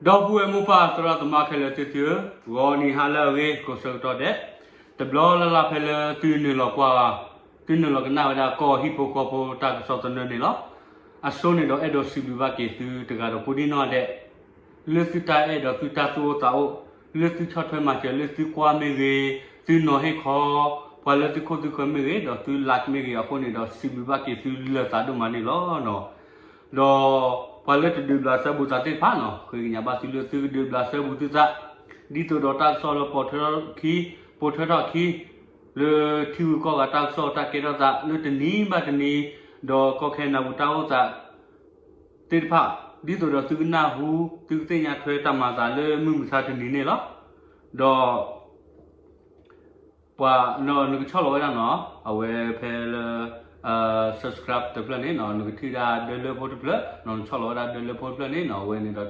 ဒီပုၢ်ဝဲၢ်မိၢ်ပၢ်သရၣ်သမါခဲလၢာ်သ့ၣ်သုဧၢ, ဂီၤနံၤဟါလၢအဂ့ၤ ကိးဆၢကတီၢ်ဒဲး, တဘျီလၢ်လၢ်ဖဲလၢသုနုာ်လီၤကွၢ်, သုနုာ်လီၤကနၣ်ဝဲဒၣ်ကီၢ်ဟံၣ်ဖိဃီဖိတၢ်ကစီၣ်သနၢၣ်န့ၣ်လီၤ. အဆိန့ၣ်ဒီးအဲၣ်ဒိးစံးဘျုးဘၣ်က့ၤသုတဂၤဒီးကိးဒံနီၢ်ဒဲး လၢသုတၢ်အဲၣ်ဒီးသုတၢ်သူၣ်အိၣ်သးအိၣ်, လၢသုဆီၣ်ထွဲမၤစၢၤ လၢသုကွၢ်မ့ၢ်ဂ့ၤ, သုနီၤဟ့ၣ်ခီ, ပှၤလၢသုခိၣ်သုဃၢၤမ့ၢ်ဂ့ၤ ဒီးသု like မ့ၢ်ဂ့ၤအဃိန့ၣ်ဒီး စံးဘျုးဘၣ်က့ၤသုလၢာ်သးဒိၣ်မးန့ၣ်လီၤ. ဒီးပှၤလၢတဒုးဘျးစဲဘူးသးသ့ၣ်တဖၣ်နီၤ ဃ့ကညးဘၣ်သုလၢသုကဒုးဘျးစဲဘူးသုသး, ဒ်သိးဒီးတၢ်ကစီၣ်လၢပိာ်ထွဲထီၣ်ခံ, ပိာ်ထွဲထီၣ်ခံ, လၢထံဂုၤကီၢ်ဂၤတၢ်ကစီၣ်တၢ်ကဲထီၣ်သး လၢတနံၤဘၣ်တနံၤ, ဒီးကီခဲနၢ်ပူၤတၢ်အိၣ်သး သ့ၣ်တဖၣ်, ဒ်သိးဒီးသုကနၢ်ဟူ သုကသ့ၣ်ညါထွဲတၢ်မၤသးလၢမုၢ်မဆါတနံၤန့ၣ်လီၤ. ဒီး ပှၤ နကဆီၣ်လီၤဝဲဒၣ်နီၤ အဝဲဖဲလၢ subscribe တဖျၢၣ်န့ၣ်နီၤ နကထံၣ်ဒၣ်ဒၢလၢဖိတဖျၢၣ်နီၤ နဆီၣ်လီၤဝဲဒၣ်ဒၢလၢဖိတဖျၢၣ်န့ၣ်နီၤ အဝဲန့ၣ်ဒီး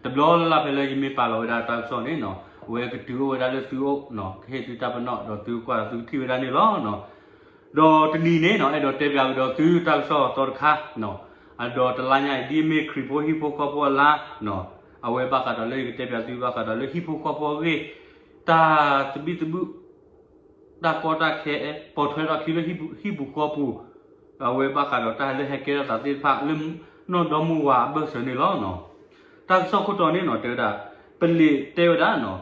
တဘျီလၢ်လၢ်ဖဲလၢယမ့ၢ်ပာ်လီၤဝဲဒၣ်တၢ်ကစီၣ်န့ၣ်နီၤ အဝဲကတုၤအိၣ်ဝဲဒၣ်လၢသုအိၣ်နီၤ ကဟ့ၣ်သုတၢ်ပနီၣ်ဒီးသုကွၢ်ဒီးသုကထံၣ်ဝဲဒၣ်န့ၣ်လီၤ. ဒီးတနံၤန့ၣ်နီၤ အဲၣ်ဒိးတဲပၠးကဒီးသုတၢ်ကစီၣ်သီတခါနီၤ အဒီးတလါညါအံၤ ဒ်အမ့ၢ်ခရံာ်ဖိဟံၣ်ဖိဃီဖိအလါနီၤ အဝဲဘၣ်ဃးဒီးလၢယကတဲပၠးသုဘၣ်ဃးဒီးလၢဟံၣ်ဖိဃီဖိအဂ့ၢ် တၢ်သဘံၣ်သဘုၣ် တၢ်ကီတၢ်ခဲ ပိာ်ထွဲထီၣ်ခံလၢဟံၣ်ပူၤဃီပူၤ အဝဲဘၣ်ဃးဒီးတၢ်လၢဟဲကဲထီၣ်သးသ့ၣ်တဖၣ်လၢ နီၢ်ဒီမါဝၤအဘၢၣ်စၢၤန့ၣ်လီၤ. တၢ်ကစီၣ်ခိၣ်တီန့ၣ်နီၤ တဲဝဲဒၣ် ပလံးတဲဝဲဒၣ်နီၤ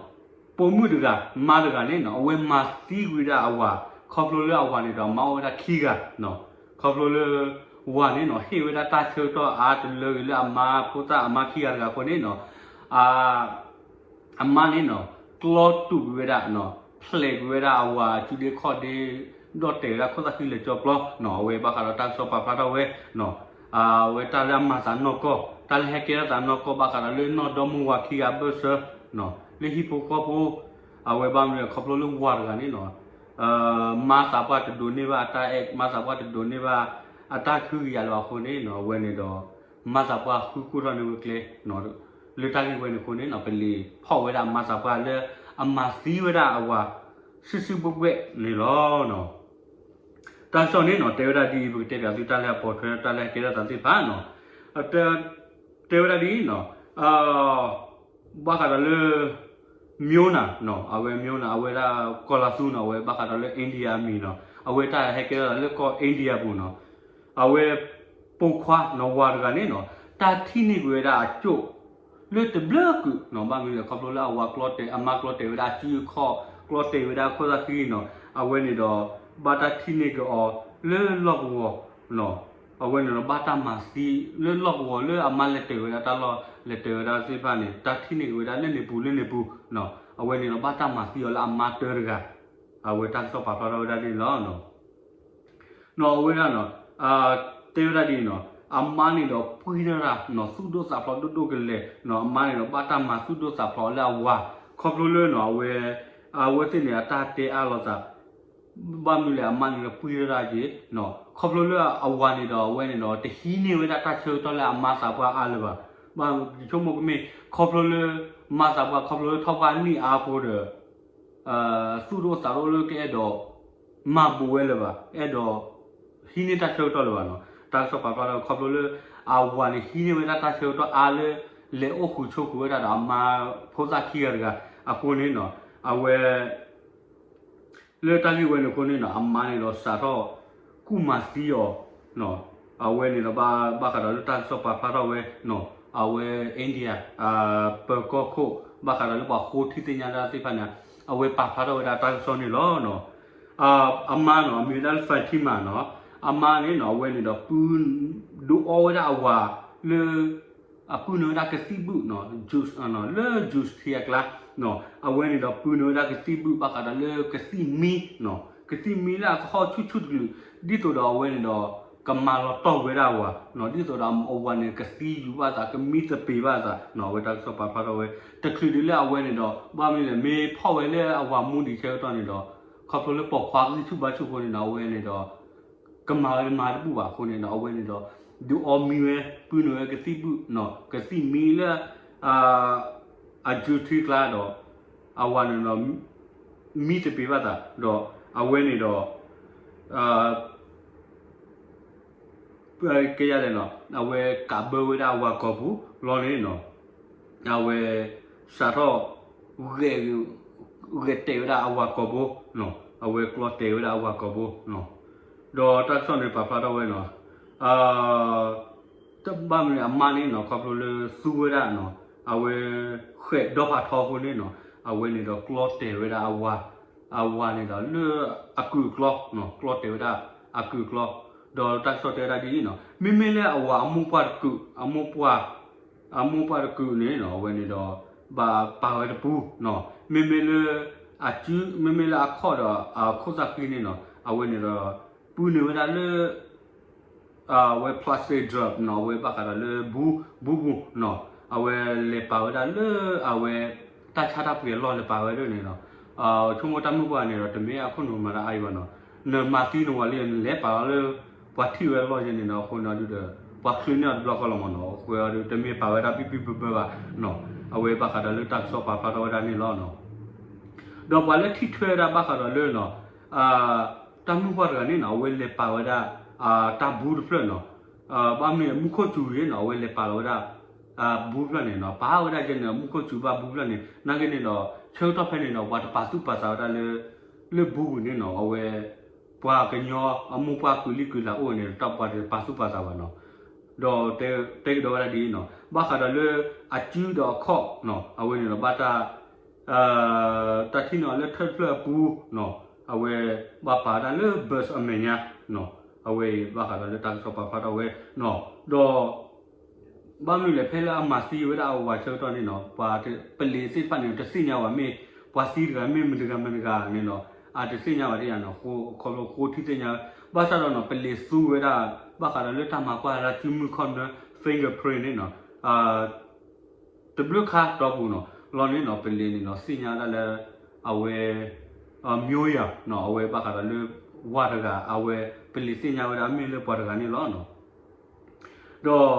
ပိာ်မုၣ်တဂၤ မါတဂၤန့ၣ်နီၤ အဝဲမၤသံကွံာ်ဒၣ်အဝၤ ခီဖျိလၢအဝၤန့ၣ်ဒီးမါအိၣ်ဝဲဒၣ်ခံဂၤနီၤ ခီဖျိလၢ ဝၤန့ၣ်နီၤ ဟ့ၣ်ဝဲဒၣ်တၢ်ဆၢကတီၢ်အါတလၢဂ့ၤလၢအမါဖိသၣ်အမါခံဂၤတဂၤအဃိန့ၣ်နီၤ အမါန့ၣ်နီၤ ကျီတူာ်ကွံာ်ဝဲဒၣ်နီၤ ဖျဲးကွံာ်ဝဲဒၣ်အဝၤစုဒ့ခီၣ်ဒ့ ဒီၣ်တဲာ်ဝဲဒၣ်ခိၣ်သၣ်ဃံလၢာ်ကၠီပျီနီၤ အဝဲဘၣ်ဃးဒီးတၢ်ကစီၣ်ပာ်ဖျါထီၣ်ဝဲနီၤ အဝဲတၢ်လၢအမၤသးနီၢ်ကီၢ် တၢ်လၢဟဲကဲထီၣ်သးနီၢ်ကီၢ်ဘၣ်ဃးဒီးလၢနီၢ်ဒီမါဝၤခံဂၤအဘၢၣ်စၢၤနီၤ လၢဟံၣ်ဖိဃီဖိ အဝဲဘၣ်မနုၤလဲၣ်ခီဖျိလၢဝၤတဂၤန့ၣ်နီၤ မါသးပှၢ်တဒိးန့ၢ်ဘၣ်အတၢ်အဲၣ် မါသးပှၢ်တဒိးန့ၢ်ဘၣ် အတၢ်ဃုကယၤလၢၤဘၣ်အဃိန့ၣ်နီၤ အဝဲန့ၣ်ဒီး မါသးပှၢ်ဃုကိၢ်ထီၣ်န့ၢ်ဝဲကျဲ လၢတၢ်ဂ့ၢ်ဝဲန့ၣ်အဃိန့ၣ်နီၤ ပလံးဖီၣ်ဝဲဒၣ်မါသးပှၢ်လၢအမၤသံဝဲဒၣ်အဝၤ စုစုဘှဲၣ်ဘှဲၣ်န့ၣ်လီၤ. တၢ်ကစီၣ်န့ၣ်နီၤ တဲဝဲဒၣ်ဒ်အံၤ ပကတဲပၠးသုတၢ်လၢအပိာ်ထွဲတၢ်လၢအကဲထီၣ်သးသ့ၣ်တဖၣ်နီၤ တဲဝဲဒၣ်ဒ်အံၤနီၤ ဘၣ်ဃးဒီးလၢ မျိုးနံၤနီၤ အဝဲ မျိုးနံၤ အဝဲဒၣ်ကီၢ်လါသူနီၤ အဝဲဘၣ်ဃးဒီးလၢ India အမံၤနီၤ အဝဲတၢ်ဟဲကဲထီၣ်သးလၢကီၢ် India ပူၤနီၤ အဝဲ ပိာ်ခွါနီၤ ဝၤတဂၤန့ၣ်နီၤ တၢ်ထံၣ်န့ၢ်ကွံာ်ဝဲဒၣ်အကၠိၣ် လၢတဘျုးကုာ်နီၤ ဘၣ်မနုၤလဲၣ် ခီဖျိလၢအဝၤကျီတဲာ် အမါကျီတဲာ်ဝဲဒၣ်အစုအခီၣ် ကျီတဲာ်ဝဲဒၣ်ခိၣ်သၣ်ဃံနီၤ အဝဲန့ၣ်ဒီး ဘၣ်တၢ်ထံၣ်န့ၢ်က့ၤအီၤလၢလီၢ်ကဝီၤနီၤ အဝဲန့ၣ်ဒီးဘၣ်တၢ်မၤသံလၢလီၢ်ကဝီၤလၢအမါလဲၤတဲာ်ဝဲဒၣ်တၢ်လီၢ် လဲၤတဲာ်ဝဲဒၣ်သ့ၣ်တဖၣ်န့ၣ် တၢ်ထံၣ်န့ၢ်က့ၤဝဲဒၣ်လၢန့ၣ်ပူၤလၢန့ၣ်ပူၤနီၤ အဝဲန့ၣ်ဒီးဘၣ်တၢ်မၤသံအီၤလၢအမါတၢတဂၤ အဝဲတၢ်ကစီၣ်ပာ်ဖျါထီၣ်ဝဲဒၣ်န့ၣ်လီၤ. နီၤ အဝဲဒၣ်နီၤ တဲဝဲဒၣ်ဒ်အံၤနီၤ အမါန့ၣ်ဒီးပှံၢ်ထီၣ်တၢ်နီၤ သူၣ်ဒိၣ်သးဖျိးဒိၣ်ဒိၣ်ကလဲာ်နီၤ အမါန့ၣ်ဒီးဘၣ်တၢ်မၤသူၣ်ဒိၣ်သးဖျိးလၢအဝၤ ခီဖျိလၢနီၤ အဝဲ အဝဲသ့ၣ်န့ၣ်အတၢ်တဲအါလိာ်သး ဘၣ်မနုၤလဲၣ် အမါန့ၣ်ဒီးပှံၢ်ထီၣ်တၢ်က့ၤနီၤ ခီဖျိလၢအဝၤန့ၣ်ဒီးအဝဲန့ၣ်ဒီး တဟံးန့ၢ်ဝဲဒၣ်တၢ်ဆၢကတီၢ်လၢအမါသးပှၢ်အါလၢၤဘၣ် ဘၣ်ယဆိကမိၣ်ကမ့ၢ် ခီဖျိလၢ မါသးပှၢ်ခီဖျိလၢထီၣ်ပှၢ်နံၣ်အါအဃိဒီး သူၣ်ဒိၣ်သးဒိၣ်လၢကအဲၣ်ဒိး မၤဘူးဝဲလၢၤဘၣ် အဲၣ်ဒိး ဟံးန့ၢ်တၢ်ဆၢကတီၢ်လၢၤဘၣ်နီၤ တၢ်ကစီၣ်ပာ်ဖျါထီၣ်ခီဖျိလၢ အဝၤန့ၣ်ဟံးန့ၢ်ဝဲဒၣ်တၢ်ဆၢကတီၢ်အါလၢ လဲၤအိၣ်ဃုာ်ဆိးဃုာ်ဝဲဒၣ်ဒီးအမါဖိသၣ်ခံဂၤတဂၤ အဃိန့ၣ်နီၤ အဝဲ လၢတၢ်ဂ့ၢ်ဝဲန့ၣ်အဃိန့ၣ်နီၤ အမါန့ၣ်ဒီးစးထီၣ် ကူၣ်မၤသံအီၤ အဝဲန့ၣ်ဒီးဘၣ် ဘၣ်ဃးဒီးလၢတၢ်ကစီၣ်ပာ်ဖျါထီၣ်ဝဲနီၤ အဝဲ India ပၢၤကီၢ်ခိၣ် ဘၣ်ဃးဒီးလၢပှၤဃိထံသ့ၣ်ညါတၢ်သ့ၣ်တဖၣ်န့ၣ် အဝဲပာ်ဖျါထီၣ်ဝဲဒၣ်တၢ်ကစီၣ်န့ၣ်လီၤ. အမါနီၤ အမံၤဝဲဒၣ်လၢ Fatima နီၤ အမါန့ၣ်နီၤ အဝဲန့ၣ်ဒီး ဒုးအီဝဲဒၣ်အဝၤလၢ အပုၢ်န့ၢ်ဝဲဒၣ်ကသံၣ်ဘုၣ်နီၤ juice လၢ juice ထံအကျါနီၤ အဝဲန့ၣ်ဒီးပုၢ်န့ၢ်ဝဲဒၣ်ကသံၣ်ဘုၣ် ဘၣ်ဃးဒီးလၢကသံၣ်မံနီၤ ကသံၣ်မံလၢအကဟီၣ်ဆူၣ်ဆူၣ်တကလုာ် ဒ်သိးဒီးအဝဲန့ၣ်ဒီး ကမၤလီၤတီၢ်ဝဲဒၣ်အဝၤနီၤ ဒ်သိးဒီးအဝၤန့ၣ် ကသံယူၤဘၣ်သး ကမံသပ့ၤဘၣ်သးနီၤ အဝဲတၢ်ကစီၣ်ပာ်ဖျါထီၣ်ဝဲ တချုးဒံးလၢအဝဲန့ၣ်ဒီး ဘၣ်မနုၤလဲၣ် မ့ၢ်ဖီၣ်ဝဲလၢအဝၤမူဒံးဆၢကတီၢ်န့ၣ်ဒီး ခီဖျိလၢပိာ်ခွါဂံၢ်ဆူၣ်ဘါဆူၣ်အဃိန့ၣ်ဒီး အဝဲန့ၣ်ဒီး ကမၤဝဲတမၤတဘူၣ်ဘၣ်အဃိန့ၣ်ဒီး အဝဲန့ၣ်ဒီး ဒုးအီမံဝဲ ပုၢ်န့ၢ်ဝဲကသံၣ်ဘုၣ်နီၤ ကသံၣ်မံလၢ အ juice ထံကျါဒီး အဝၤန့ၣ်ဒီး မံသပ့ၤဘၣ်သး ဒီးအဝဲန့ၣ်ဒီး ကဲယလဲၣ်နီၤ အဝဲကးဘၢဝဲဒၣ်အဝၤကိာ်ပူၤလီၤန့ၣ်နီၤ အဝဲ စးထီၣ် ဂဲၤတဲာ်ဝဲဒၣ်အဝၤကိာ်ဘိ, အဝဲကျီတဲာ်ဝဲဒၣ်အဝၤကိာ်ဘိ, ဒီးတၢ်ကစီၣ်န့ၣ်ပာ်ဖျါထီၣ်ဝဲနီၤ, တဘၣ်မနုၤအမါန့ၣ်နီၤ ခီဖျိလၢသူဝဲဒၣ်နီၤ, အဝဲ ဃဲးဒီဖးထီအဃိန့ၣ်နီၤ, အဝဲန့ၣ်ဒီးကျီတဲာ်ဝဲဒၣ်အဝၤ, အဝၤန့ၣ်ဒီးလၢအကုၢ်အကျီ, ကျီတဲာ်ဝဲဒၣ်အကုၢ်အကျီ, ဒီးတၢ်ကစီၣ်တဲဝဲဒၣ်ဒ်အံၤနီၤ, မ့မ့ၢ်လၢအဝၤအမိၢ်ပှၢ်တကုၢ်, အမိၢ်ပှၢ် အမိၢ်ပှၢ်တကုၢ်န့ၣ်နီၤ အဝဲန့ၣ်ဒီး ဘၣ်ပာ်ဝဲတပူနီၤ, မ့မ့ၢ်လၢ အစု မ့မ့ၢ်လၢအခီၣ်ဒီးအခိၣ်သၣ်ဃံန့ၣ်နီၤ အဝဲန့ၣ်ဒီး ပုၢ်န့ၢ်ဝဲဒၣ်လၢ အဝဲ plastic drum နီၤ အဝဲဘၣ်ဃးဒီးလၢ ဘူး ဘူးပူၤနီၤ အဝဲလဲၤပာ်ဝဲဒၣ်လၢအဝဲ တၢ်ဆါတၢ်ပှ့ၤအလီၢ်လဲၤပာ်ဝဲဒၣ်န့ၣ်နီၤ, ဆိကမိၣ်တၢ်မုၣ်ပှၢ်န့ၣ်ဒီး တမ့ၢ်အခိၣ်နူာ်မၤတၢ်အါအံၤဘၣ်နီၤ, နမၤသံနဝၤလံ နလဲၤပာ်လီၤလၢ ပှၤထံၣ်ဝဲအလီၢ်ယဲန့ၣ်နီၤ အဃိန့ၣ်ဒုးဒီး ပှၤချုးန့ၢ်အီၤတဘျီဃီလီၤမးနီၤ, အဃိဒီးတမ့ၢ်ပာ်ဝဲဒၣ်ဘံၣ်ဘံၣ်ဘၢဘၢဘၣ်, အဝဲဘၣ်ဃးဒီးလၢတၢ်ကစီၣ်ပာ်ဖျါထီၣ်ဝဲဒၣ်န့ၣ်လီၤ. ဒီးပှၤလၢထံၣ်ထွဲဝဲဒၣ်ဘၣ်ဃးဒီးလၢနီၤ တၢ်မုၣ်ပှၢ်တဂၤန့ၣ်နီၤ အဝဲလဲၤပာ်ဝဲဒၣ် တၢ်ဘူးတဖျၢၣ်နီၤ, ဘၣ်မနုၤမူခိၣ်စူၤန့ၣ်နီၤ အဝဲလဲၤပာ်လီၤဝဲဒၣ် ဘူးဖျၢၣ်န့ၣ်နီၤ, ပာ်ဝဲဒၣ်ယဲန့ၣ် မူခိၣ်စူၤဘၣ်ဘူးဖျၢၣ်န့ၣ် နာ်က့န့ၣ်ဒီး ဆၢကတီၢ်ဖဲန့ၣ်ဒီး ပှၤတပာ်သူၣ်ပာ်သးဝဲဒၣ်လၢ လၢဘူးပူၤန့ၣ်နီၤ အဝဲ ပှၤကညီအမိၢ်ပှၢ်ကုၢ်လံကုၢ်လၢ်အိၣ်န့ၣ် တၢ်ပှၤတပာ်သူၣ်ပာ်သးဘၣ်နီၤ, ဒီးတဲကဒီးဝဲဒၣ်ဒ်အံၤနီၤ ဘၣ်ဃးဒီးလၢအစုဒီးအခီၣ်နီၤ အဝဲန့ၣ်ဒီးဘၣ်တၢ် တၢ်ထံၣ်န့ၢ်အီၤလၢထၢၣ်တဖျၢၣ်အပူၤနီၤ, အဝဲဘၣ်ပာ်ဝဲဒၣ်လၢ bus အမဲာ်ညါနီၤ, အဝဲအံၤဘၣ်ဃးဒီးလၢတၢ်ကစီၣ်ပာ်ဖျါထီၣ်ဝဲနီၤ, ဒီး ဘၣ်မနုၤလဲၣ် ဖဲလၢအမၤသံဝဲဒၣ်အဝၤဆၢကတီၢ်န့ၣ်နီၤ ပှၤပလံၤသ့ၣ်တဖၣ်န့ၣ် တသ့ၣ်ညါဘၣ် မ့ၢ်ပှၤသံတဂၤ မ့ၢ်မတၤတဂၤမတၤတဂၤန့ၣ်နီၤ အတသ့ၣ်ညါဘၣ်ဒ်ယၤနီၤ, ခီဖျိဃိထံသ့ၣ်ညါ, ဘၣ်ဆၣ်ဒီးနီၤ ပလံၤသူဝဲဒၣ် ဘၣ်ဃးဒီးလၢတၢ်မၤကွၢ်လၢစုမုၢ်ခီၣ်နၢ fingerprint န့ၣ်နီၤ တဘျုးခါတီပူၤနီၤ လီၤန့ၣ်နီၤ ပလံၤန့ၣ်နီၤ သ့ၣ်ညါဝဲဒၣ်လၢ အဝဲ မျိုးရိုးနီၤ အဝဲဘၣ်ဃးဒီးလၢ ဝၤတဂၤ အဝဲ ပလံၤသ့ၣ်ညါဝဲဒၣ်မ့ၢ်လၢပှၤတဂၤန့ၣ်လီၤနီၤ. ဒီး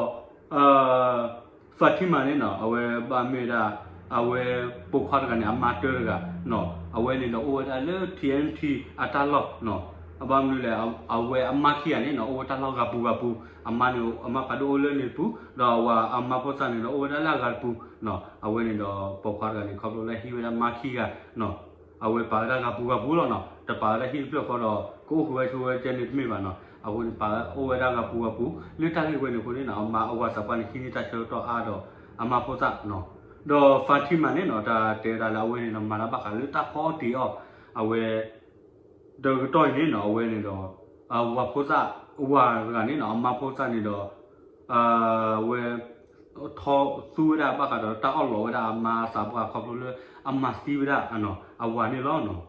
Fatima န့ၣ်နီၤ အဝဲဘၣ်မ့ၢ်ဝဲဒၣ် အဝဲပိာ်ခွါတဂၤန့ၣ် အမါတၢတဂၤနီၤ အဝဲန့ၣ်ဒီးအိၣ်ဝဲဒၣ်လၢ ထံၣ်အဲၣ်ထံၣ် အတၢ်လီၢ်နီၤ အဘၣ်မနုၤလဲၣ် အဝဲအမါခံဂၤန့ၣ်နီၤ အိၣ်ဝဲတၢ်လီၢ်ဂၤပူၤဂၤပူၤ အမါန့ၣ် အမါဖးဒိၣ်အိၣ်လၢန့ၣ်တပူၤ ဒီးအဝဲအမါဖိသၣ်န့ၣ်ဒီးအိၣ်ဝဲဒၣ်လၢအဂၤတပူၤနီၤ အဝဲန့ၣ်ဒီးပိာ်ခွါတဂၤန့ၣ် ခီဖျိလၢဟံးဝဲဒၣ်မါခံဂၤနီၤ အဝဲပာ်ဝဲဒၣ်ဂၤပူၤဂၤပူၤလီၤနီၤ တပာ်ဝဲဒၣ်ဟံၣ်တဖျၢၣ်ဃီဒီး ကအိၣ်ဃုာ်ဝဲဆိဝဲကဲန့ၣ်တမ့ၢ်ဘၣ်နီၤ အဃိန့ၣ်ပာ်ဝဲအိၣ်ဝဲဒၣ်ဂၤပူၤဂၤပူၤ လၢတၢ်ဂ့ၢ်ဝဲန့ၣ်အဃိန့ၣ်နီၤ အမါအဝၤသးပှၢ်န့ၣ် ဟံးန့ၢ်တၢ်ဆၢကတီၢ်အါဒီး အမါဖိသၣ်နီၤ ဒီး Fatima န့ၣ်နီၤ တၢ်တဲဝဲဒၣ်လၢအဝဲန့ၣ်နီၤ မၤတၢ်ဘၣ်ဃးလၢတၢ်ဖီအီၣ်တ့ၤအီၣ် အဝဲ ဒီးကတီၢ်အံၤန့ၣ်နီၤ အဝဲန့ၣ်ဒီး အဝၤဖိသၣ် အဝၤတဂၤန့ၣ်နီၤ အမါဖိသၣ်န့ၣ်ဒီး အဝဲ ထီသူဝဲဒၣ်ဘၣ်ဃးဒီးတၢ်အီၣ်လီးဝဲဒၣ်အမါသးပှၢ်ခီဖျိလၢအမၤသံဝဲဒၣ် အဝၤန့ၣ်လီၤနီၤ.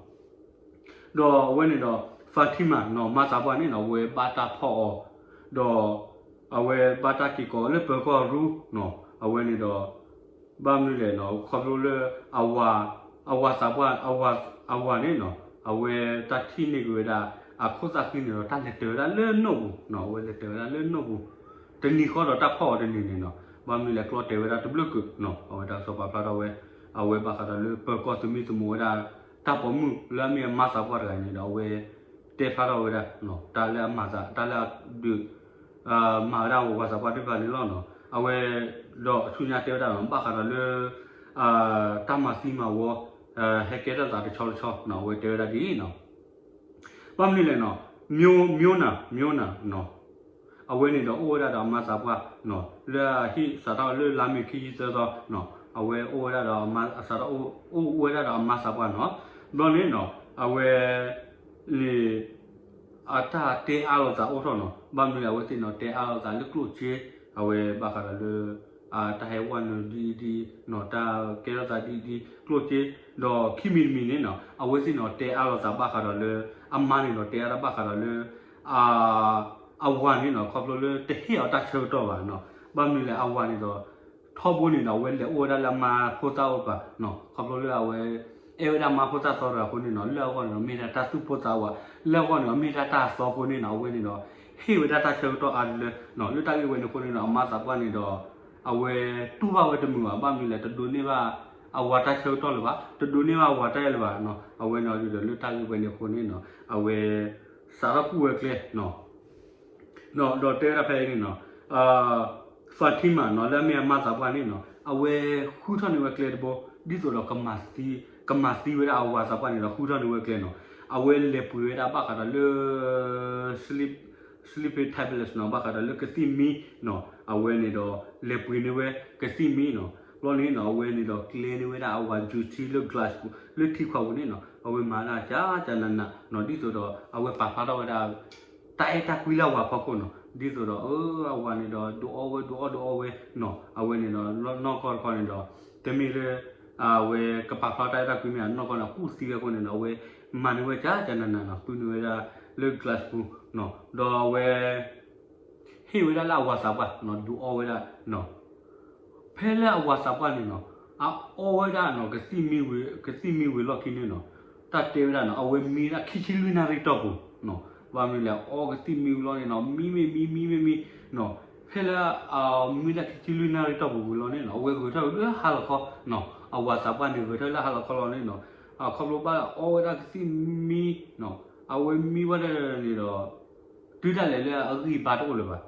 ဒီးအဝဲန့ၣ်ဒီး Fatima နီၤ မါသးပှၢ်န့ၣ်နီၤ အဝဲဘၣ်တၢ်ဖီၣ်အီၤ ဒီး အဝဲဘၣ်တၢ်က့ၤကိးလၢပၢၤကီၢ်ရူနီၤ အဝဲန့ၣ်ဒီး ဘၣ်မနုၤလဲၣ်နီၤ ခီဖျိလၢ အဝၤ အဝၤသးပှၢ် အဝၤန့ၣ်နီၤ အဝဲတၢ်ထံၣ်န့ၢ်က့ၤဝဲဒၣ် အခိၣ်သၣ်ဃံန့ၣ်ဒီး တၢ်လဲၤတၢၤဝဲဒၣ်လၢနိၣ်ပူၤနီၤ အဝဲလဲၤတၢၤဝဲဒၣ်လၢနိၣ်ပူၤ တနံၤဃီဒီးတၢ်ဖီၣ်အီၤတနံၤန့ၣ်နီၤ ဘၣ်မနုၤလဲၣ်ကျီတဲာ်ဝဲဒၣ်တဘျုးကုၣ်နီၤ အဝဲတၢ်ကစီၣ်ပာ်ဖျါထီၣ်ဝဲ အဝဲဘၣ်ဃးဒီးလၢပၢၤကီၢ်သမံသမိးဝဲဒၣ် တၢ်ပိာ်မုၣ်လၢအမ့ၢ်အမါသးပှၢ်တဂၤန့ၣ်ဒီး အဝဲ တဲဖျါထီၣ်ဝဲဒၣ် တၢ်လၢအမၤသး တၢ်လၢအဒုး မၤဝဲဒၣ်ဝၤသးပှၢ်သ့ၣ်တဖၣ်န့ၣ်လီၤနီၤ အဝဲ ဒီးအဆူညါတဲဝဲဒၣ်နီၤ ဘၣ်ဃးဒီးလၢ တၢ်မၤသံမၤဝီ ဟဲကဲထီၣ်သးတဆီတဆီနီၤ အဝဲတဲဝဲဒၣ်ဒ်အံၤနီၤ ဘၣ်မနုၤလဲၣ်နီၤ မျိုး မျိုးနံၣ် မျိုးနံၣ်နီၤ အဝဲန့ၣ်ဒီးအိၣ်ဝဲဒၣ်ဒီးအမါသးပှၢ်နီၤ လၢအဟံၣ်စးထီၣ်လၢလါမ့ၤခံဆံသၢသီ အဝဲအိၣ်ဝဲဒၣ်ဒီးအမါ စးထီၣ်အိၣ်ဝဲဒၣ်ဒီးအမါသးပှၢ်နီၤ ဘျီန့ၣ်နီၤ အဝဲ န့ၣ် အတၢ်တဲအါလိာ်သးအိၣ်ထီၣ်နီၤ ဘၣ်မနုၤလဲၣ် အဝဲသ့ၣ်နီၤ တဲအါလိာ်သးလၢကျိၣ်စ့ အဝဲဘၣ်ဃးဒီးလၢ တၢ်ဟဲဝဲနုာ်ဒ်အံၤဒ်နီၤ တၢ်ကဲထီၣ်သးဒ်အံၤဒ် ကျိၣ်စ့ ဒီးခံမံၤတမံၤန့ၣ်နီၤ အဝဲသ့ၣ်နီၤ တဲအါလိာ်သးဘၣ်ဃးဒီးလၢ အမါန့ၣ်ဒီးတဲအါတၢ်ဘၣ်ဃးဒီးလၢ အဝၤန့ၣ်နီၤ ခီဖျိလၢတဟ့ၣ်အီၤတၢ်ဆၢကတီၢ်ဘၣ်နီၤ ဘၣ်မနုၤလဲၣ် အဝၤန့ၣ်ဒီး ထီဘိန့ၣ်ဒီး အဝဲလဲၤအိၣ်ဝဲဒၣ်လၢအမါဖိသၣ်အိၣ်တပၤနီၤ ခီဖျိလၢအဝဲ အဲၣ်ဝဲဒၣ်မါဖိသၣ်သီတဂၤအဃိန့ၣ်နီၤ လၢအဂီၢ်န့ၣ်ဒီး မ့ၢ်ဒၣ်တၢ်သူၣ်ပိၢ်သးဝး လၢအဂီၢ်န့ၣ်ဒီး မ့ၢ်ဒၣ်တၢ်သီအဃိန့ၣ်နီၤ အဝဲန့ၣ်ဒီး ဟ့ၣ်ဝဲဒၣ်တၢ်ဆၢကတီၢ်အါတလၢနီၤ လၢတၢ်ဂ့ၢ်ဝဲန့ၣ်အဃိန့ၣ်ဒီး အမါသးပှၢ်န့ၣ်ဒီး အဝဲတူၢ်ဘၣ်ဝဲတမုာ်ဘၣ် ဘၣ်မနုၤလဲၣ် တဒိးန့ၢ်ဘၣ် အဝၤတၢ်ဆၢကတီၢ်လၢၤဘၣ် တဒိးန့ၢ်ဘၣ်အဝၤတၢ်အဲၣ်လၢၤဘၣ်နီၤ အဝဲန့ၣ်ဒီး လၢတၢ်ဂ့ၢ်ဝဲန့ၣ်အဃိန့ၣ်နီၤ အဝဲ စးထီၣ်ကူၣ်ဝဲကျဲနီၤ ဒီးတဲဝဲဒၣ်ဖဲအံၤန့ၣ်နီၤ Fatima နီၤ လၢအမ့ၢ်အမါသးပှၢ်န့ၣ်နီၤ အဝဲဃုထီၣ်န့ၢ်ဝဲကျဲတဘိ ဒ်သိးဒီး ကမၤသံဝဲဒၣ်အဝၤသးပှၢ်န့ၣ်ဒီး ဃုထီၣ်န့ၢ်ဝဲကျဲနီၤ. အဝဲလဲၤပှ့ၤဝဲဒၣ်ဘၣ်ဃးဒီးလၢ sleep, sleeping tablets နီၤ, ဘၣ်ဃးဒီးလၢကသံၣ်မံနီၤ, အဝဲန့ၣ်ဒီး လဲၤပှ့ၤန့ၢ်ဝဲကသံၣ်မံနီၤ. ဘျီန့ၣ်နီၤ အဝဲန့ၣ်ဒီးကျဲန့ၢ်ဝဲဒၣ်အဝၤ juice ထံလၢ glass ပူၤ လၢထံခွးပူၤန့ၣ်နီၤ, အဝဲမၤဒၣ်ကကနးနးနီၤ, ဒ်သိးဒီး အဝဲပာ်ဖျါထီၣ်ဝဲဒၣ် တၢ်အဲၣ်တၢ်ကွံလၢအဝၤဖီခိၣ်နီၤ, ဒ်သိးဒီး အဝၤန့ၣ်ဒီး ဒုးအီဝဲ ဒုးအီ ဒုးအီဝဲနီၤ, အဝဲန့ၣ်ဒီး နီၢ်ကီၢ်တခီန့ၣ်ဒီး တမ့ၢ်လၢ အဝဲကပာ်ဖျါတၢ်အဲၣ်တၢ်ကွံမ့ၢ် နီၢ်ကီၢ်န့ၣ် အကူၣ်သံဝဲအဃိန့ၣ်ဒီး အဝဲမၤန့ၢ်ဝဲကကနးနးနီၤ, ပှ့ၤန့ၢ်ဝဲဒၣ်လၢ glass ပူၤနီၤ, ဒီးအဝဲ ဟ့ၣ်ဝဲဒၣ်လၢအဝၤသးပှၢ်နီၤ, ဒုးအီဝဲဒၣ်နီၤ. ဖဲလၢအဝၤသးပှၢ်န့ၣ်နီၤ အအီဝဲဒၣ်နီၤ ကသံၣ်မံဝံၤလီၢ်ခံန့ၣ်နီၤ, တၢ်တဲဝဲဒၣ်နီၤ အဝဲမံဒၣ်ခံဆံလွံၢ်နၣ်ရံၣ်တီၢ်ပူၤနီၤ. ဘၣ်မနုၤလဲၣ် အီကသံၣ်မံဝံၤလီၤန့ၣ်နီၤ မံမ့ၢ်မံ မံမ့ၢ်မံနီၤ, ဖဲလၢအမံဒၣ်ခံဆံလွံၢ်နၣ်ရံၣ်တီၢ်ပူၤဝံၤလီၤန့ၣ်နီၤ အဝဲဂဲၤထီၣ်လၢဟါလီၤခီနီၤ, အဝၤသးပှၢ်န့ၣ် ဂဲၤထီၣ်လၢဟါလီၤခီလီၤန့ၣ်နီၤ, အခီဖျိဘၣ်အီဝဲဒၣ်ကသံၣ်မံနီၤ, အဝဲမံဝဲဒၣ်န့ၣ်ဒီး တုၤဒၣ်လဲာ်လၢအဂံၢ်ဘါတအိၣ်လၢၤဘၣ်,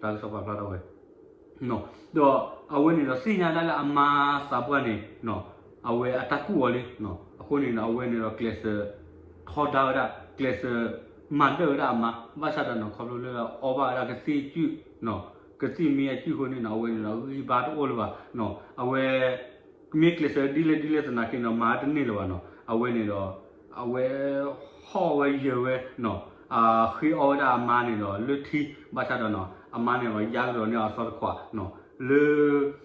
တၢ်ကစီၣ်ပာ်ဖျါထီၣ်ဝဲ ဒီးအဝဲန့ၣ်ဒီးသ့ၣ်ညါဒၣ်လၢအမါသးပှၢ်န့ၣ် အဝဲအတၢ်ကူၣ်အီၤလံ, အဃိန့ၣ်ဒီး အဝဲန့ၣ်ဒီးကျဲးစၢးထီဒါဝဲဒၣ် ကျဲးစၢးမၤဒၢၣ်ဝဲဒၣ်အမါ, ဘၣ်ဆၣ်ဒီးနီၤ ခီဖျိလၢအီဘၣ်ဝဲဒၣ်ကသံၣ်ကုၢ်, ကသံၣ်မံအကုၢ်အဃိန့ၣ်နီၤ အဝဲန့ၣ်ဒီးဂံၢ်ဘါတအိၣ်လၢၤဘၣ်, အဝဲ မ့ၢ်ကျဲးစၢးဒ်လဲၣ်ဒ်လဲၣ်သနာ်က့နီၤ မၤတန့ၢ်လၢၤဘၣ်နီၤ, အဝဲန့ၣ်ဒီး အဝဲ ဟီၣ်ဝဲယၢၤဝဲနီၤ, ဃ့အီဝဲဒၣ်အမါန့ၣ်ဒီး လၢထံ ဘၣ်ဆၣ်ဒီးနီၤ အမါန့ၣ်ဒီး ယါကဒီးန့ၢ်အသီတခွးနီၤ, လၢ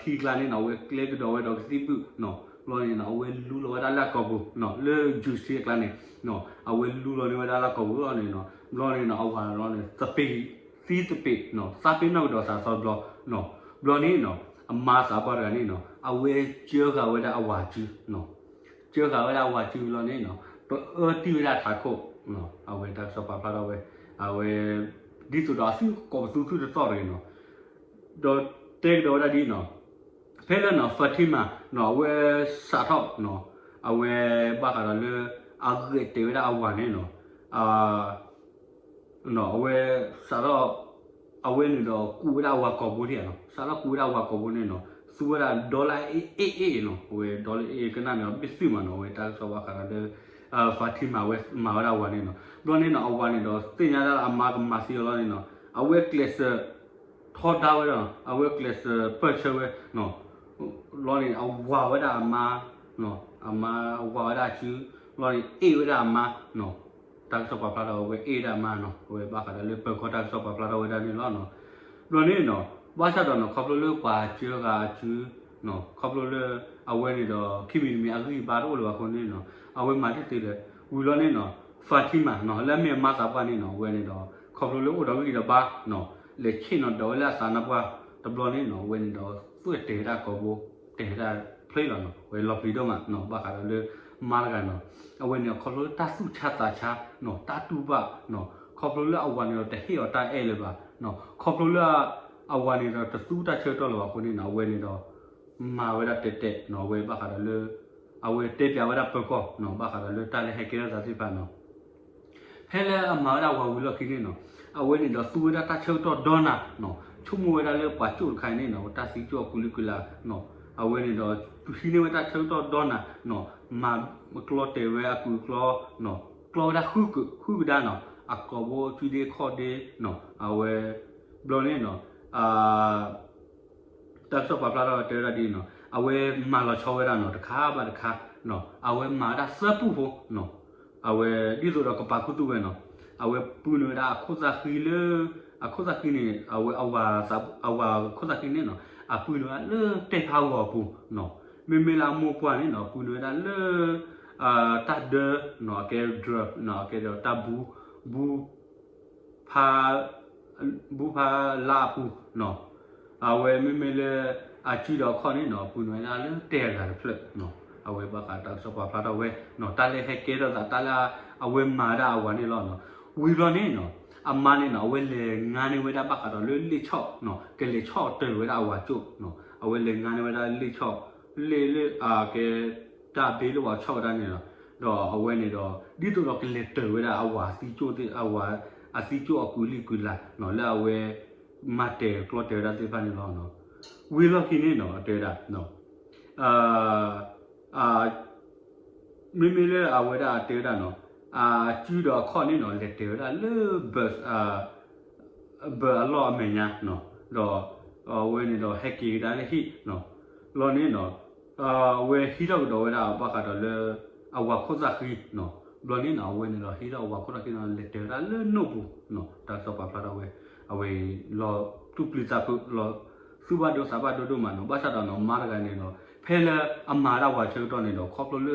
ထံကျါန့ၣ်နီၤ အဝဲကျဲကဒီးဝဲဒီးကသံၣ်ဘုၣ်နီၤ, ဘျီန့ၣ်နီၤ အဝဲလူလီၤဝဲဒၣ်လၢအကိာ်ပူၤနီၤ, လၢ juice ထံအကျါန့ၣ်နီၤ အဝဲလူလီၤန့ၢ်ဝဲဒၣ်လၢအကိာ်ပူၤလီၤန့ၣ်နီၤ, ဘျီန့ၣ်နီၤ အဝၤလီၤန့ၣ် သပ့ၤ သံသပ့ၤနီၤ သးပ့ၤနီၣ်ကဒီးသးသီတဘျီနီၤ, ဘျီန့ၣ်နီၤ အမါသးပှၢ်တဂၤန့ၣ်နီၤ အဝဲကၢဃာ်ဝဲဒၣ်အဝၤစုနီၤ, ကၢဃာ်ဝဲဒၣ်အဝၤစုလီၤန့ၣ်နီၤ ပအၢတံၢ်ဝဲဒၣ်ထးခိၣ်, အဝဲတၢ်ကစီၣ်ပာ်ဖျါထီၣ်ဝဲ, အဝဲ ဒ်သိးဒီးအသုကိးပသူသုတသီၣ်တဂ့ၤနီၤ, ဒီးတဲကဒီးဝဲဒၣ်ဒ်နီၤ, ဖဲလၢနီၤ Fatima နီၤ အဝဲစးထီၣ်နီၤ, အဝဲဘၣ်ဃးဒီးလၢ အဂဲၤတဲာ်ဝဲဒၣ်အဝၤန့ၣ်နီၤ, အဝဲစးထီၣ် အဝဲန့ၣ်ဒီးကူးဝဲဒၣ်အဝၤကိာ်ဘိဒံးဧါနီၤ, စးထီၣ်ကူးဝဲဒၣ်အဝၤကိာ်ဘိန့ၣ်နီၤ သူဝဲဒၣ် dollar အ့ၣ်အ့ၣ်နီၤ, အဝဲ dollar အ့ၣ်အ့ၣ်ကနၣ်န့ၣ် ဘ့ၣ်သုၣ်မးနီၤ, အဝဲတၢ်ကစီၣ်ဘၣ်ဃးဒီးလၢ Fatima အဝဲမၤဝဲဒၣ်အဝၤန့ၣ်နီၤ, ဘျီန့ၣ်နီၤ အဝၤန့ၣ်ဒီးသ့ၣ်ညါဒၣ်လၢအမါကမၤသံအီၤလီၤန့ၣ်နီၤ, အဝဲကျဲးစၢး ထီဒါဝဲဒၣ်နီၤ, အဝဲကျဲးစၢးပၢၢ်ဆၢဝဲနီၤ, ဘျီန့ၣ် အဝၤဝဲဒၣ်အမါ, အမါဝၤဝဲဒၣ်အစု, ဘျီန့ၣ် အ့ၣ်ဝဲဒၣ်အမါနီၤ, တၢ်ကစီၣ်ပာ်ဖျါထီၣ်ဝဲအ့ၣ်ဝဲဒၣ်အမါနီၤ, အဝဲဘၣ်ဃးဒီးလၢပၢၤကီၢ်တၢ်ကစီၣ်ပာ်ဖျါထီၣ်ဝဲဒၣ်န့ၣ်လီၤနီၤ, ဘျီန့ၣ်နီၤ ဘၣ်ဆၣ်ဒီးနီၤ ခီဖျိလၢပှၤကၢဃာ်အစု ခီဖျိလၢ အဝဲန့ၣ်ဒီး ခံမံၤတမံၤအဂံၢ်အဘါတအိၣ်လၢၤဘၣ်အဃိန့ၣ်နီၤ, အဝဲမၤတသ့လၢၤ, ဝံၤလီၤန့ၣ်နီၤ Fatima နီၤ လၢအမ့ၢ်အမါသးပှၢ်န့ၣ်နီၤ အဝဲန့ၣ်ဒီး ခီဖျိလၢအိၣ်ဒီးဂံၢ်ဒီးဘါနီၤ လဲၤဆ့ၣ်နီၤဒီးဝဲလၢအသးနါပှၢ်တဘျီန့ၣ်နီၤ အဝဲန့ၣ်ဒီး သွဲၣ်တဲာ်ဝဲဒၣ်ကိာ်ဘိ တဲာ်ဝဲဒၣ်ဖျ့လီၤနီၤ, အဝဲလီၤပျံၤဒိၣ်မးနီၤ ဘၣ်ဃးဒီးလၢမါတဂၤနီၤ, အဝဲန့ၣ်ခီဖျိလၢတၢ်သူၣ်ဆါသးဆါနီၤ တၢ်တူၢ်ဘၣ်နီၤ, ခီဖျိလၢအဝၤန့ၣ်ဒီးတဟ့ၣ်အီၤတၢ်အဲၣ်လၢၤဘၣ်နီၤ, ခီဖျိလၢ အဝၤန့ၣ်ဒီးတသူတၢ်ဆၢကတီၢ်လၢၤဘၣ်အဃိန့ၣ်နီၤ အဝဲန့ၣ်ဒီး မၤဝဲဒၣ်တဲာ်တဲာ်နီၤ အဝဲဘၣ်ဃးဒီးလၢ အဝဲတဲပျးဝဲဒၣ်ပၢၤကီၢ်နီၤ ဘၣ်ဃးဒီးလၢတၢ်လၢဟဲကဲထီၣ်သးသ့ၣ်တဖၣ်နီၤ, ဖဲလၢအမၤဝဲဒၣ်အဝၤဝံၤလီၢ်ခံန့ၣ်နီၤ, အဝဲန့ၣ်ဒီးသူဝဲဒၣ်တၢ်ဆၢကတီၢ်ဒီနၤနီၤ, ဆိကမိၣ်ဝဲဒၣ်လၢပှၤကၠိၣ်တခါအံၤန့ၣ်နီၤ တၢ်သံကၠိၣ်အကူလံကူလၤနီၤ, အဝဲန့ၣ်ဒီး သူဟံးန့ၢ်ဝဲတၢ်ဆၢကတီၢ်ဒီနၤနီၤ, မၤကျီတဲာ်ဝဲအကုၢ်အကျီနီၤ, ကျီဝဲဒၣ်ဃုကဒါနီၤ, အကိာ်ဘိအစုဒ့ခီၣ်ဒ့နီၤ, အဝဲ ဘျီန့ၣ်နီၤ တၢ်ကစီၣ်ပာ်ဖျါထီၣ်ဝဲတဲဝဲဒၣ်ဒ်နီၤ, အဝဲမၤလီၤဆီဝဲဒၣ်နီၤ တခါဘၣ်တခါနီၤ, အဝဲမၤဝဲဒၣ်သၢပူဖိနီၤ, အဝဲဒ်သိးဒီးကပာ်ခူသူၣ်ဝဲနီၤ, အဝဲပုၢ်န့ၢ်ဝဲဒၣ်အခိၣ်သၣ်ဃံလၢ အခိၣ်သၣ်ဃံန့ၣ် အဝဲအဝၤ အဝၤခိၣ်သၣ်ဃံန့ၣ်နီၤ, အပုၢ်န့ၢ်ဝဲဒၣ်လၢတဲၢ်ဖးဂီၤအပူၤနီၤ, မ့မ့ၢ်လၢအမိၢ်ပှၢ်န့ၣ်နီၤ ပုၢ်န့ၢ်ဝဲဒၣ်လၢ တၢ်ဒၢနီၤ အကဲ drum နီၤ အကဲဒီးတၢ်ဘူ ဘူ ဖး ဘုဖးလါအပူၤနီၤ, အဝဲမ့မ့ၢ်လၢ အစုဒီးအခီၣ်န့ၣ်နီၤ ပုၢ်န့ၢ်ဝဲဒၣ်လၢတဲၢ်အဂၤတဖျၢၣ်နီၤ, အဝဲဘၣ်ဃးတၢ်ကစီၣ်ပာ်ဖျါထီၣ်ဝဲနီၤ တၢ်လၢဟဲကဲထီၣ်သး တၢ်လၢအဝဲမၤဒၣ်အဝၤန့ၣ်လီၤနီၤ, ဝံၤဘျီန့ၣ်နီၤ အမါန့ၣ်နီၤ အဝဲလဲၤငါန့ၢ်ဝဲဒၣ်ဘၣ်ဃးဒီးလၢလ့ၣ်ဆီၣ်နီၤ ကလဲၤဆီၣ်တၢၤဝဲဒၣ်အဝၤကၠိၣ်နီၤ, အဝဲလဲၤငါန့ၢ်ဝဲဒၣ်လ့ၣ်ဆီၣ် လ့ၣ်လၢအကဲ တၢ်ဘ့လၢပှၤဆီၣ်ဝဲဒၣ်န့ၣ်လီၤ, ဒီးအဝဲန့ၣ်ဒီး ဒ်သိးဒီးကလဲၤတၢၤဝဲဒၣ်အဝၤသံကၠိၣ်သ့ၣ် အဝၤအသံကၠိၣ်အကူလံၢ်ကူလၤနီၤ လၢအဝဲ မၤတဲာ်ကျီတဲာ်ဝဲဒၣ်သ့ၣ်တဖၣ်န့ၣ်လီၤနီၤ, ဝံၤလီၢ်ခံန့ၣ်နီၤ အတဲဝဲဒၣ် မ့မ့ၢ်လၢအဝဲဒၣ်တဲဝဲဒၣ်နီၤ အစုဒီးအခီၣ်န့ၣ်နီၤ လဲၤတဲာ်ဝဲဒၣ်လၢ ဘၢၣ်အလီၢ်အမဲာ်ညါနီၤ ဒီးအဝဲန့ၣ်ဒီးဟဲက့ၤကဒါလၢဟံၣ်နီၤ လီၤန့ၣ်နီၤ အဝဲဟံးထီၣ်ကဒီးဝဲဒၣ်ဘၣ်ဃးဒီးလၢ အဝၤခိၣ်သၣ်ဃံနီၤ ဘျီန့ၣ်နီၤ အဝဲန့ၣ်ဒီးဟံးထီၣ်အဝၤခိၣ်သၣ်ဃံနီၤ လဲၤတဲာ်ဝဲဒၣ်လၢနိၣ်ပူၤနီၤ တၢ်ကစီၣ်ပာ်ဖျါထီၣ်ဝဲ အဝဲလီၤတူၢ်ပျံၤသးဖုးလီၤ သူၣ်ဘၣ်ဒိသးဘၣ်ဒိဒိၣ်မးနီၤ ဘၣ်ဆၣ်ဒီးနီၤ မါတဂၤန့ၣ်ဒီး ဖဲလၢအမၤဒၣ်ဝၤဆၢကတီၢ်န့ၣ်ဒီး ခီဖျိလၢ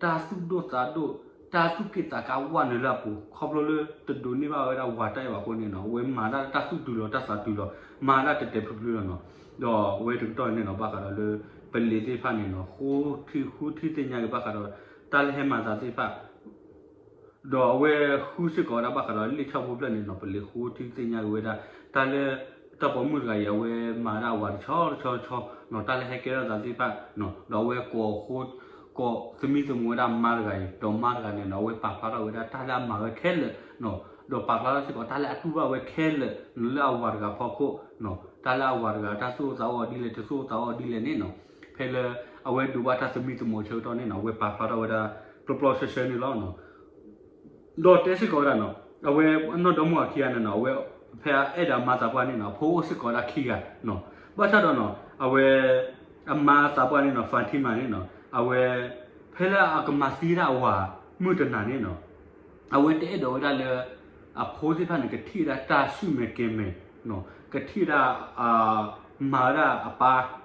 တၢ်သူၣ်ဒိၣ်သးဒိၣ် တၢ်သူၣ်က့ၣ်သးကါဝဲနုာ်လၢအပူၤ ခီဖျိလၢတဒိးန့ၢ်ဘၣ်ဝဲဒၣ်ဝၤတၢ်အဲၣ်ဘၣ်အဃိန့ၣ်နီၤ အဝဲမၤဒၣ်တၢ်သူၣ်တုၤလီၤတၢ်သးတုၤလီၤ မၤဒၣ်တဲာ်တဲာ်ဖျုးဖျုးလီၤနီၤ ဒီးအဝဲတကတီၢ်န့ၣ်နီၤ ဘၣ်ဃးဒီးလၢ ပလံၤသ့ၣ်တဖၣ်န့ၣ်နီၤ ဃိထံဃုထံသ့ၣ်ညါက့ၤဘၣ်ဃးဒီး တၢ်လၢဟဲမၤသးသ့ၣ်တဖၣ် ဒီးအဝဲဃုစ့ၢ်ကီးဝဲဒၣ်ဘၣ်ဃးဒီးလံာ်ဆီဖိဖျၢၣ်န့ၣ်နီၤ ပလံၤဃိထံသ့ၣ်ညါက့ၤဝဲဒၣ် တၢ်လၢ တၢ်ပိာ်မုၣ်တဂၤအံၤ အဝဲမၤဒၣ်အဝၤတဆီတဆီတဆီနီၤ တၢ်လၢဟဲကဲထီၣ်သးသ့ၣ်တဖၣ်နီၤ ဒီးအဝဲကိးဃိ ကိးသမံသမိးဝဲဒၣ်မါတဂၤအံၤ ဒီးမါတဂၤန့ၣ်နီၤ အဝဲပာ်ဖျါထီၣ်ဝဲဒၣ်တၢ်လၢအမၤဝဲခဲလၢာ်နီၤ ဒီးပာ်ဖျါထီၣ်စ့ၢ်ကီးတၢ်လၢအတူၢ်ဘၣ်ဝဲခဲလၢာ်နီၤ လၢအဝၤတဂၤဖီခိၣ်နီၤ တၢ်လၢအဝၤတဂၤတၢ်သူၣ်အိၣ်သးအိၣ်ဒ်လဲၣ် တသူၣ်အိၣ်သးအိၣ်ဒ်လဲၣ်န့ၣ်နီၤ ဖဲလၢအဝဲဒိးဘၣ်တၢ်သမံသမိးဆၢကတီၢ်န့ၣ်နီၤ အဝဲပာ်ဖျါထီၣ်ဝဲဒၣ် ပျီပျီဆှဲဆှဲန့ၣ်လီၤ. ဒီးတဲစ့ၢ်ကီးဝဲဒၣ်နီၤ အဝဲအနီၢ်ဒီမါဝၤခံဂၤန့ၣ်နီၤ အဝဲဖဲအအဲၣ်ဒိးမၤသးပှၢ်န့ၣ်နီၤ အဖိအိၣ်စ့ၢ်ကီးဝဲဒၣ်ခံဂၤနီၤ ဘၣ်ဆၣ်ဒီးနီၤ အဝဲ အမၤသးပှၢ်န့ၣ်နီၤ Fatima န့ၣ်နီၤ အဝဲ ဖဲလၢအကမၤသံဝဲဒၣ်အဝၤမုၢ်တနၤန့ၣ်နီၤ အဝဲတအဲၣ်ဒိးဝဲဒၣ်လၢ အဖိသ့ၣ်တဖၣ်န့ၣ် ကထံၣ်ဝဲဒၣ်တၢ်ဆူၣ်မဲာ်ကဲၤမဲာ်နီၤ ကထံၣ်ဝဲဒၣ် မၤဝဲဒၣ်အပၢ်နီၤ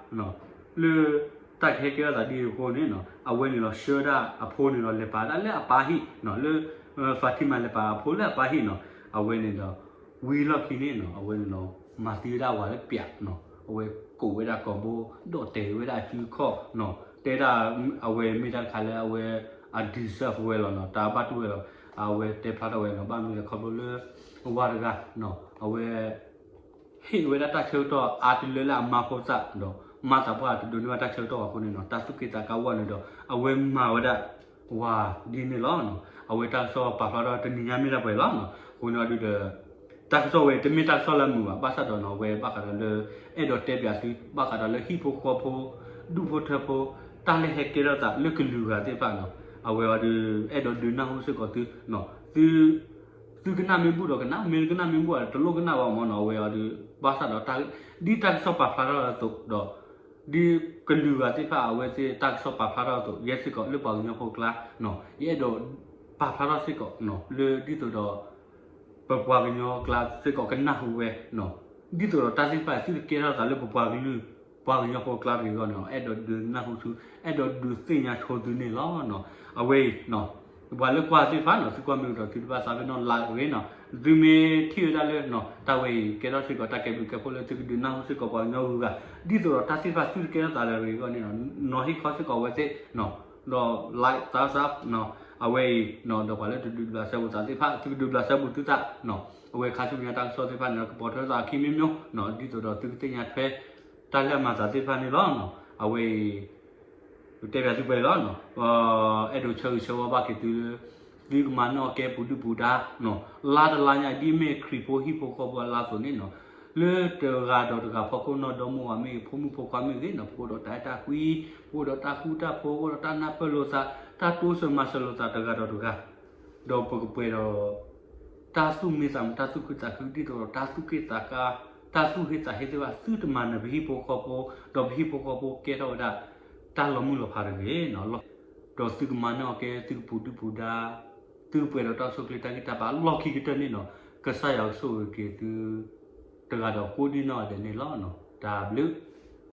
လၢ တၢ်ကဟဲကဲထီၣ်သးဒ်အံၤအဃိန့ၣ်နီၤ အဝဲန့ၣ်ဒီးဆှၢဝဲဒၣ်အဖိန့ၣ်ဒီး လဲၤပာ်ဝဲဒၣ်လၢအပၢ်ဟံၣ်နီၤ လၢ Fatima လဲၤပာ်အဖိလၢအပၢ်ဟံၣ်နီၤ အဝဲန့ၣ်ဒီး ဝံၤလီၢ်ခံန့ၣ်နီၤ အဝဲန့ၣ်ဒီး မၤသံဝဲဒၣ်အဝၤလၢပျးနီၤ အဝဲကိးဝဲဒၣ်ကိာ်ဘိ ဒီးတဲာ်ဝဲဒၣ်အစုအခီၣ်နီၤ တဲဒၣ် အဝဲမ့ၢ်တၢ်တခါလၢအဝဲ အ deserve ဝဲလီၤနီၤ တၢ်ဘၣ်တူၢ်ဝဲလီၤ အဝဲတဲဖျါထီၣ်ဝဲနီၤ ဘၣ်မနုၤလဲၣ်ခီဖျိလၢ အဝၤတဂၤနီၤ အဝဲ ဟ့ၣ်ဝဲဒၣ်တၢ်ဆၢကတီၢ်အါတလၢလၢအမါဖိသၣ်ဒီး မၤသးပှၢ်တဒိးန့ၢ်ဘၣ်တၢ်ဆၢကတီၢ်ဘၣ်အဃိန့ၣ်နီၤ တၢ်သူၣ်က့ၣ်သးကါဝဲနုာ်ဒီး အဝဲမၤဝဲဒၣ် ဝၤဒ်န့ၣ်လီၤ. အဝဲတၢ်ကစီၣ်ပာ်ဖျါထီၣ်တနံၤညါမ့ၢ်ဒၣ်ပှဲၤလီၤ. အဃိန့ၣ်အဒုဒီး တၢ်ကစီၣ်ဝဲတမ့ၢ်တၢ်ကစီၣ်လၢအမုာ်ဘၣ် ဘၣ်ဆၣ်ဒီးနီၤ အဝဲဘၣ်ဃးဒီးလၢ အဲၣ်ဒိးတဲပၠးသု ဘၣ်ဃးဒီးလၢဟံၣ်ဖိဃီဖိ ဒူၣ်ဖိထၢဖိ တၢ်လၢဟဲကဲထီၣ်သးလၢကလုာ်ဂၤသ့ၣ်တဖၣ်နီၤ အဝဲအဒု အဲၣ်ဒိးဒုးနၢ်ဟူစ့ၢ်ကီးသု သု သုကနၣ်မ့ၢ်ဘူၣ်ဒီးကနၣ် မ့ၢ်တကနၣ်မ့ၢ်ဘူၣ်ဒီးတလိၣ်ကနၣ်ဘၣ်မ့ၢ်နီၤ အဝဲအဒု ဘၣ်ဆၣ်ဒီး ဒ်တၢ်ကစီၣ်ပာ်ဖျါထီၣ်အသိးဒီး ဒ်ကလုာ်ဂၤသ့ၣ်တဖၣ်အဝဲသ့ၣ်တၢ်ကစီၣ်ပာ်ဖျါထီၣ်အသိး ယဲစ့ၢ်ကီးလၢပှၤကညီဖိကျါ ယအဲၣ်ဒိး ပာ်ဖျါထီၣ်စ့ၢ်ကီး လၢဒ်သိးဒီး ပပှၤကညီကျါစ့ၢ်ကီးကနၢ်ဟူဝဲ ဒ်သိးဒီးတၢ်သ့ၣ်တဖၣ်သုတကဲထီၣ်သးလၢပပှၤကလုာ် ပှၤကညီဖိကျါတဂ့ၤအဂီၢ်န့ၣ် အဲၣ်ဒိးဒုးနၢ်ဟူဆူ အဲၣ်ဒိးဒုးသ့ၣ်ညါဆိသုန့ၣ်လီၤ. အဝဲအံၤ ပှၤလၢကွၢ်သ့ၣ်တဖၣ်နီၤ သုကွၢ်မ့ၢ်ကဒီးသုတဘၣ်သးပ့ၤနီၣ် like ဂ့ၤနီၤ သုမ့ၢ်ထံၣ်ဝဲဒၣ်လၢ တၢ်ဝဲအံၤ ကဲထီၣ်စ့ၢ်ကီးတၢ်ကဲဘျုးကဲဖှိၣ်လၢသုကဒုးနၢ်ဟူစ့ၢ်ကီးပှၤကညီဂုၤဂၤ ဒ်သိးဒီးတၢ်သ့ၣ်တဖၣ်သုတကဲထီၣ်သးလၢအဂ့ၤအဂီၢ်န့ၣ်နီၤ နီၤဟ့ၣ်ခီစ့ၢ်ကီးအဝဲသ့ၣ် ဒီး like သးစၢ် အဝဲအံၤ ဒီးပှၤလၢတဒုးဘျးစဲဘူးသးသ့ၣ်တဖၣ် သုကဒုးဘျးစဲဘူးသုသး အဝဲခါဆူညါတၢ်ကစီၣ်သ့ၣ်တဖၣ်န့ၣ် ကပိာ်ထွဲသးခံမံၤမံၤ ဒ်သိးဒီးသုကသ့ၣ်ညါထွဲ တၢ်လၢအမၤသးသ့ၣ်တဖၣ်န့ၣ်လီၤ. အဝဲအံၤ တဲပၠးသုပှဲၤလီၤ. အဲၣ်ဒိးဆၢဂ့ၤဆၢဝါဘၣ်က့ၤသုလၢ သုကမၤနၢၤအီၤကဲပူၤဒုၣ်ပူၤဒါ လါတလါညါ ဒ်မ့ၢ်ခရံာ်ဖိဟံၣ်ဖိဃီဖိအလါအသိးန့ၣ်နီၤ လၢတဂၤဒီးတဂၤဖီခိၣ်နီၢ်ဒီမါဝၤမ့ၢ်ဂ့ၤ ဖိမုၣ်ဖိခွါမ့ၢ်ဂ့ၤနီၤ ပကအိၣ်ဒီးတၢ်အဲၣ်တၢ်ကွံ ပကအိၣ်ဒီးတၢ်ဃူတၢ်ဖိး ပကအိၣ်ဒီးတၢ်နၢ်ပၢၢ်လိာ်သး တၢ်တိစၢၤမၤစၢၤလိာ်သးတဂၤဒီးတဂၤ ဒီးပကပှဲၤဒီး တၢ်သူၣ်မံသးမုာ် တၢ်သူၣ်ခုသးခု ဒ်သိးဒီးတၢ်သူၣ်က့ၣ်သးကါ တၢ်သူၣ်ဟ့သးဟ့သ့ၣ်တဖၣ် သုတမၤနၢၤပဟံၣ်ဖိဃီဖိ ဒီးပဟံၣ်ဖိဃီဖိကဲထီၣ်ဝဲဒၣ် တၢ်လီၤမုၢ်လီၤဖးတဂ့ၤနီၤ ဒီးသုကမၤနၢၤအီၤကဲ သုကပူၤဒုၣ်ပူၤဒါ သုကပှဲၤဒီးတၢ်အိၣ်ဆူၣ်အိၣ်ချ့တၢ်ဂံၢ်တၢ်ဘါလီၢ်ခံကတၢၢ်န့ၣ်နီၤ ကစၢ်ယွၤကဆိၣ်ဂ့ၤက့ၤသု တဂၤဒီးကိးဒံနီၢ်ဂၤဒဲးန့ၣ်လီၤ. တၢ်ဘျုး